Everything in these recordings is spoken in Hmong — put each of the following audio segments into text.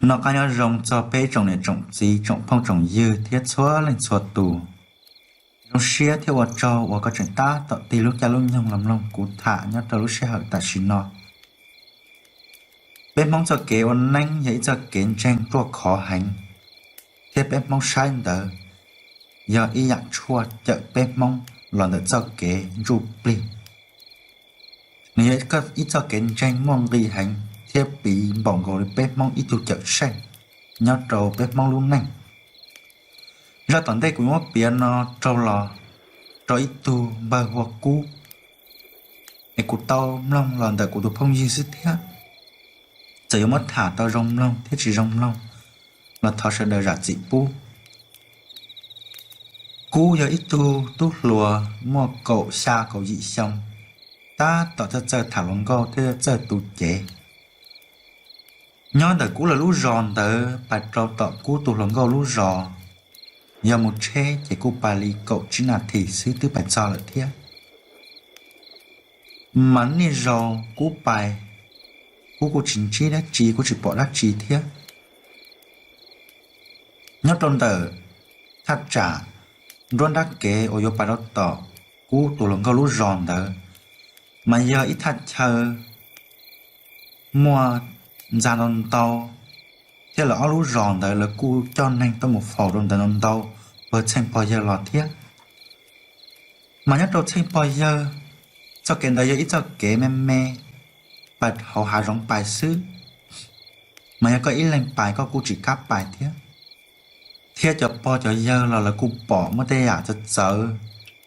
Noj qab nyob zoo txog peb tsoom niam tsoom txiv, tsoom phooj tsoom ywg thiab txhua leej txhua tus. Zoo siab thiab ua tsaug uas koj tseem tab tom tig lub caij lub nyoog los mloog kuv tham nyob rau lub sij hawm tam sim no. Peb Hmoob txoj kev ua neeb yog ib txoj kev ntseeg ruaj khov heev, thiab peb Hmoob saib ntawd yog ib yam tshuaj cawm peb Hmoob los ntawm txoj kev ntsuj plig. Nws yog ib txoj kev ntseeg muaj nqis heev thiab piv npaum nkaus li peb Hmoob ib tug cawm seej nyob rau peb Hmoob lub neej. Zaj tom ntej kuv yuav muab piav no raug los rau ib tug npawg hu ua Kub, es kuv tau mloog los ntawm kuv tus phooj ywg xwb thiab. Txawm yuav muab tham tau zoo mloog thiab tsis zoo mloog los thov sawv daws zam txim pub. Kub yog ib tug tub hluas muaj kaum xya kaum yim xyoo, tab tom txawj txawj tham hluas nkauj thiab txawj tu cev. Nyob ntawm Kub lawv lub zos ntawd pais rau tom Kub tus hluas nkauj lub zos, yog mus tsheb ces kuj pais li kaum tsib nas this xwb twb pais txog lawm thiab. Mas niaj zaus Kub pais, Kub kuj tsis ntsib dab tsi, kuj tsis pom dab tsi thiab. Nyob rau ntawm thaj tsam nruab nrab kev uas yuav pais rau tom Kub tus hluas nkauj lub zos ntawd, mas yog ib thaj chaw muaj ntxa ntau ntau, thiab lawv ob lub zos ntawd lawv kuj coj neeg tuaj mus faus rau ntawd ntau ntau, pawg txheej pog yawg los thiab. Mas nyob rau txheej pog yawg, txoj kev ntawd yog ib txoj kev me me, pais hauv hav zoov pais xwb, mas yog koj ib leeg pais koj kuj tsis kam pais thiab. Thiab cov pog cov yawg los lawv kuj pom muaj tej yam txawv txawv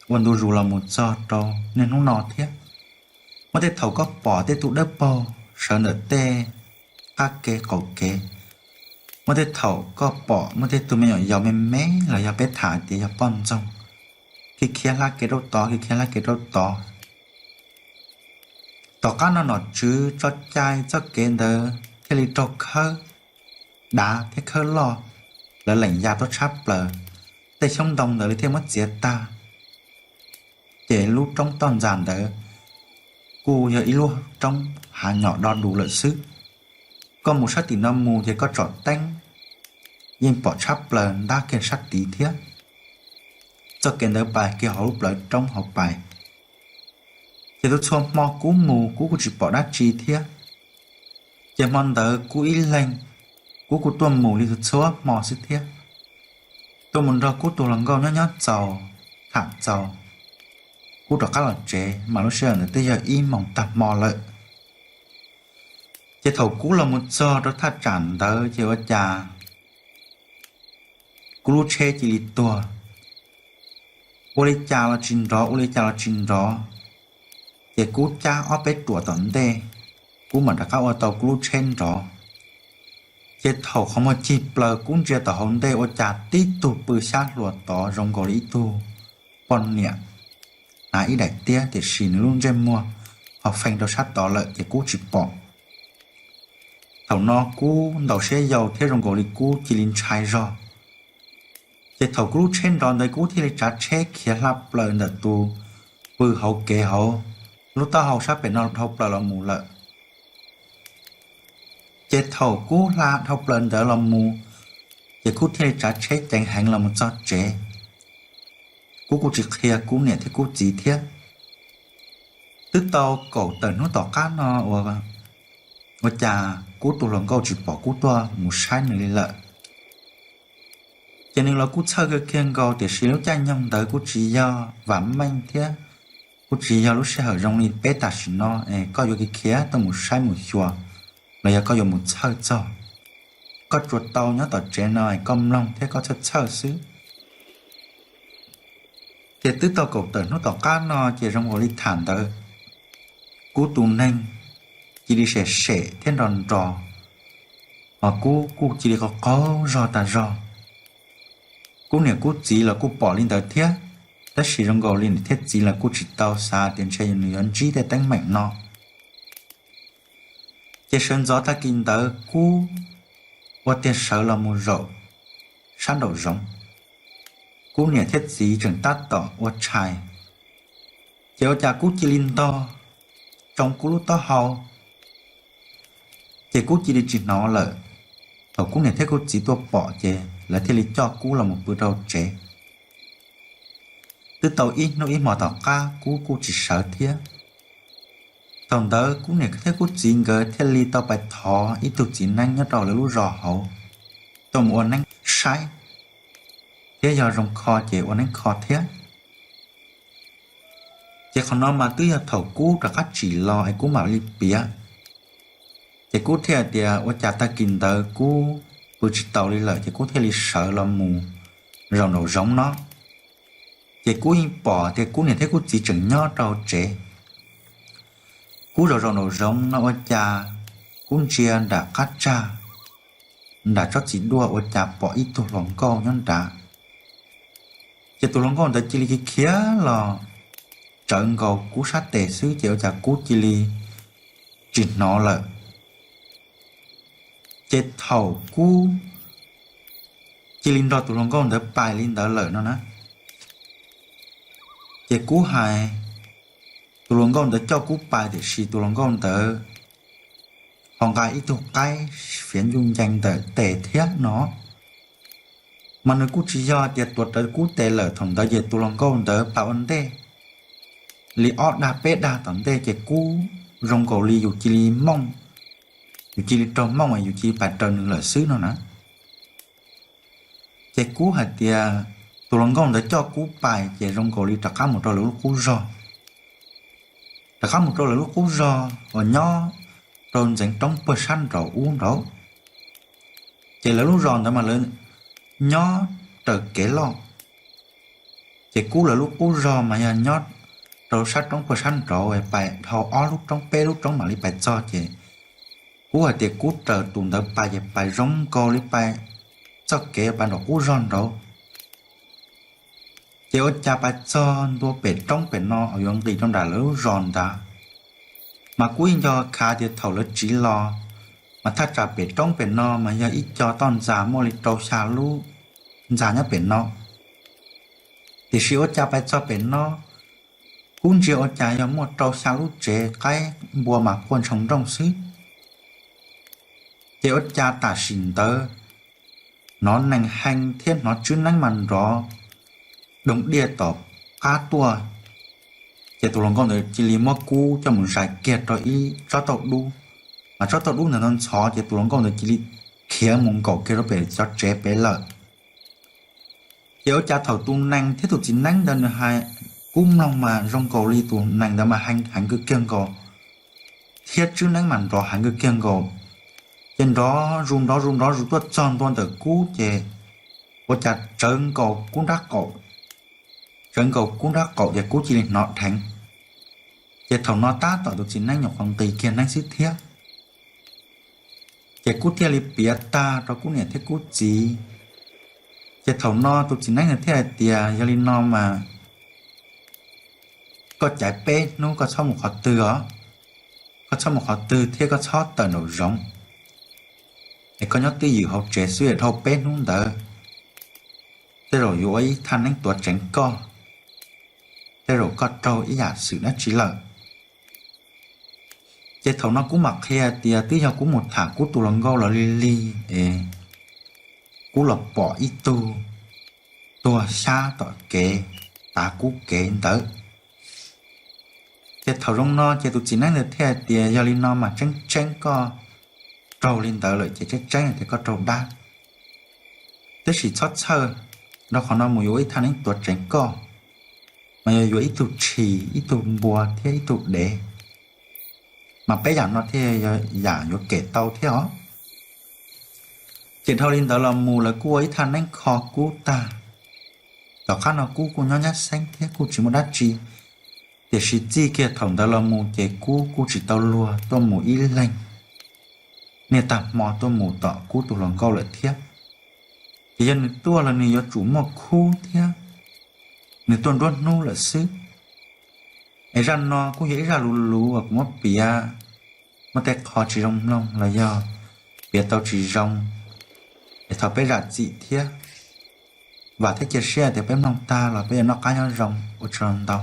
ua ntu zus los mus txog rau niaj hnub no thiab. Muaj tej thaum koj pom tej tug dawb paug sawv ntawm tej qab kev qaum kev, muaj tej thaum koj pom muaj tej tug me nyuam yaus me me los yog peb tham tias yog poj ntxoog, khiav khiav hlab kev rau tod, khiav khiav hlab kev rau tod. Tom qab no nom tswv tso cai txoj kev ntawd thiaj li raug khawb dav thiab khawb loj, lawv leem ya tuaj tshab plaws, tej xyoob ntoo ntawd li thiaj muab txiav tag. Ces lub roob toj ntxas ntawd kuj yog ib lub roob hav nyom do dus lawm xwb. Koj mus sab tim no mus ces koj tsom teeb yeej pom tshab plaws ntab kiag sab tid thiab. Txoj kev ntawd pais kiag hauv lub plawv roob hauv pais. Ces tus txhua hmo Kub mus Kub kuj tsis pom dab tsi thiab. Ces hmo ntawd Kub ib leeg, Kub kuj tuaj mus li tus txhua hmo xwb thiab. Tuaj mus nrog Kub tus hluas nkauj nyob nyob txaus, tham txaus, Kub rov qab los tsev mas lub sij hawm ntawd twb yog ib moos tag hmo lawm. Ces thaum Kub los mus txog rau thaj tsam ntawd ces ua cas Kub lub tsheb cia li tuag. Ua li cas los tsis nrov, ua li cas los tsis nrov. Ces Kub cab ob peb ruam tom ntej, Kub mam rov qab ua tau Kub lub tsheb nrov. Ces thaum qhov muag cig plaws Kub ntsia tom hauv ntej ua cas tib tug pw xyab hluas tod zoo nkaus li ib tug poj niam hnav ib daim tiab, tiam sis nws lub ntsej muag ho feeb rau sab tod lawm ces Kub tsis pom. Thaum no Kub ntaus siab yau thiab zoo nkaus li Kub cia li ntshai zog. Ces thaum Kub lub tsheb nrov ntawd Kub thiaj li tsav tsheb khiav hla plaws ntawm tus pw hauv kev hauv lub taub hau sab pem no dhau plaws los mus lawm. Ces thaum Kub hla dhau plaws ntawd los mus, ces Kub thiaj li tsav tsheb ceev heev los mus txog tsev. Kub kuj tsis qhia Kub niam thiab Kub txiv thiab. Twb tau kaum tawm hnub tom qab no ua cas Kub tus hluas nkauj tsis pom Kub tuaj mus saib nws li lawm. Ces nws los kuj txhawj kiag nkaus, tiam sis lub caij nyoog ntawd kuj tsis yog vam meej thiab kuj tsis yog lub sij hawm zoo li peb tam sim no es koj yuav khiav tuaj mus saib mus xyuas los yog koj yuav mus txhawj txog. Koj tsuas tau nyob tom tsev no es koj mloog thiab koj txhawj txhawj xwb. Ces twb tau kaum tawm hnub tom qab no ces zoo nkaus li tham ntawd, Kub tus neeg cia li sem sem thiab nrog nrog, ho Kub kuj cia li qaug qaug zog tas zog. Kub niam Kub txiv los kuj pom li ntawd thiab, tab sis zoo nkaus li niam thiab txiv los kuj tsis tau xav tias ntshe nws yuav ntsib tej teeb meem no. Ces sawv ntxov tag kis ntawd Kub ua tiag sawv los mus zaum sab nraum zoov, Kub niam thiab txiv tseem tab tom ua tshais. Ces ua cas Kub cia li ntog tsoo Kub lub taub hau, ces Kub cia li tsis hnov lawm. Thaum Kub niam thiab Kub txiv tuaj pom ces lawv thiaj li coj Kub los mus pw rau tsev. Twb tau ib hnub ib hmo tom qab Kub kuj tsis sawv thiab. Thaum ntawd Kub niam thiab Kub txiv nkawd thiaj li tau pais thov ib tug txiv neeb nyob rau lawv lub zos hauv tuaj mus ua neeb saib, thiab yog zoo kho ces ua neeb kho thiab. Ces qhov no mas twb yog thaum Kub rov qab tsim los es Kub mam li piav. Ces Kub thiaj tias ua cas tag kis ntawd Kub pw tsis taus li lawm ces Kub thiaj li sawv los mus zaum nraum zoov no. Ces Kub yeej pom tias Kub niam thiab Kub txiv tseem nyob rau tsev. Kub zaum zaum nraum zoov no ua cas Kub ntsia nram qab tsag, nram tsob txiv duaj ua cas pom ib tug hluas nkauj nyob nrad. Ces tus hluas nkauj ntawd cia li khiav los tsawv nkaus Kub sab tes xwb ces ua cas Kub cia li tsis hnov lawm. Ces thaum Kub cia li nrog tus hluas nkauj ntawd pais li ntawd lawm no na, ces Kub hais, tus hluas nkauj ntawd coj Kub pais tiam sis tus hluas nkauj ntawd ho nqa ib tug qaib fiav ncuj ncees ntawm tes thiab no. Mas nws kuj tsis yog tias tuav rawv Kub tes lawm, thaum ntawd ces tus hluas nkauj ntawd pais ua ntej li ob dag peb dag tom ntej ces Kub zoo nkaus li yus cia li mooj, yus cia li raug mooj yus cia li pais raws nws lawm xwb no na. Ces Kub hais tias tus hluas nkauj ntawd coj Kub pais ces zoo nkaus li rov qab mus rau lawv lub qub zog, rov qab mus rau lawv lub qub zog uas nyob rau ntxeev roob puag sab nraud ub nraud. Ces lawv lub zos ntawd mas lawv nyob raws kev loj, ces Kub lawv lub qub zog mas yog nyob rau sab roob puag sab nraud, pais dhau ob lub roob peb lub roob mam li pais txog. Ces Kub hais tias Kub raws tus ntawd pais ces pais zoo nkaus li pais txoj kev pais nraum qub zog nraud. Ces ua cas pais txog ntua pem roob pem no uas yuav nqis rau nram lawv lub zos ntawd, mas Kub yeej nco khav tias thaum lawv tsiv los mas thaj tsam pem roob pem no mas yog ib co toj ntxas muaj li rau xya lub ntxa nyob pem no. Tiam sis ua cas pais txog pem no, Kub ntsia ua cas yog muaj rau xya lub tsev qaib npua mas quaj ntshoo nrooj xwb. Ces ua cas tam sim ntawd hnov nees hee thiab hnov tswb neeb mas nrov doog diaj tom qab tuaj. Ces tus hluas nkauj ntawd cia li muab Kub coj mus zais kiag rau ib tsob tauj dub, mas tsob tauj dub ntawd ntxhov ntxhov ces tus hluas nkauj ntawd cia li khiav mus nkaum kiag rau pem cov tsev pem lawm. Ces ua cas thaum tus nees thiab tus txiv neeb ntawd nws hais, Kub mloog mas zoo nkaus li tus nees ntawd mas hee heev kawg kiag nkaus, thiab tswb neeb mas nrov heev kawg kiag nkaus. Ces nrov zus nrov zus nrov zus tuaj txog ntua ntawm Kub ces ua cas tsawv nkaus Kub nrab qaum, tsawv nkaus Kub nrab qaum ces Kub cia li hnov dheev. Ces thaum no tab tom tus txiv neeb nyuam qhuav nqis kiag neeb xwb thiab. Ces Kub thiaj li piav tag rau Kub niam thiab Kub txiv. Ces thaum no tus txiv neeb nws thiaj hais tias yog li no mas koj caiv peb hnub koj txhob mus qhov twg os, koj txhob mus qhov twg thiab koj txhob tawm nraum zoov, es koj nyob twj ywm hauv tsev xwb es dhau peb hnub ntawd tej zaum yuav ua ib thaj neeb tuav tseev koj, tej zaum koj raug ib yam xwm dab tsi lawm. Ces thaum no Kub mam qhia tias twb yog Kub mus tham Kub tus hluas nkauj los lig lig es Kub los pom ib tug tuag xyab tom kev, tav Kub kev ntawd. Ces thaum zoo no ces tus txiv neeb ntawd thiaj hais tias yog li no mas tseeb tseeb koj raug li ntawd lawm ces tseeb tseeb tias koj raug dab. Tab sis txhob txhawj, rau qhov no mus yuav ib thaj neeb tuav tseev koj, mas yog yuav ib tug tshis, ib tug npua thiab ib tug dev, mas peb yam no thiaj yog yam yuav kem tau thiab os. Ces dhau li ntawd los mus lawv kuj ua ib thaj neeb kho Kub tag. Tom qab no Kub kuj nyob nyab xeeb thiab kuj tsis muaj dab tsi, tiam sis txij kiag thaum ntawd los mus ces Kub kuj tsis tau luag tuaj mus ib leeg niaj tag hmo tuaj mus tom Kub tus hluas nkauj lawm thiab. Ces yog nws tuaj los nws yuav tsum muaj khub thiab nws tuaj nruab hnub lawm xwb. Es zaj no kuj yog ib zaj luv luv uas kuv muab piav, muaj tej qho tsis zoo mloog los yog piav tau tsis zoo, es thov peb zam txim thiab. Vam thiab cia siab tias peb mloog tag los peb yuav noj qab nyob zoo. Ua tsaug ntau.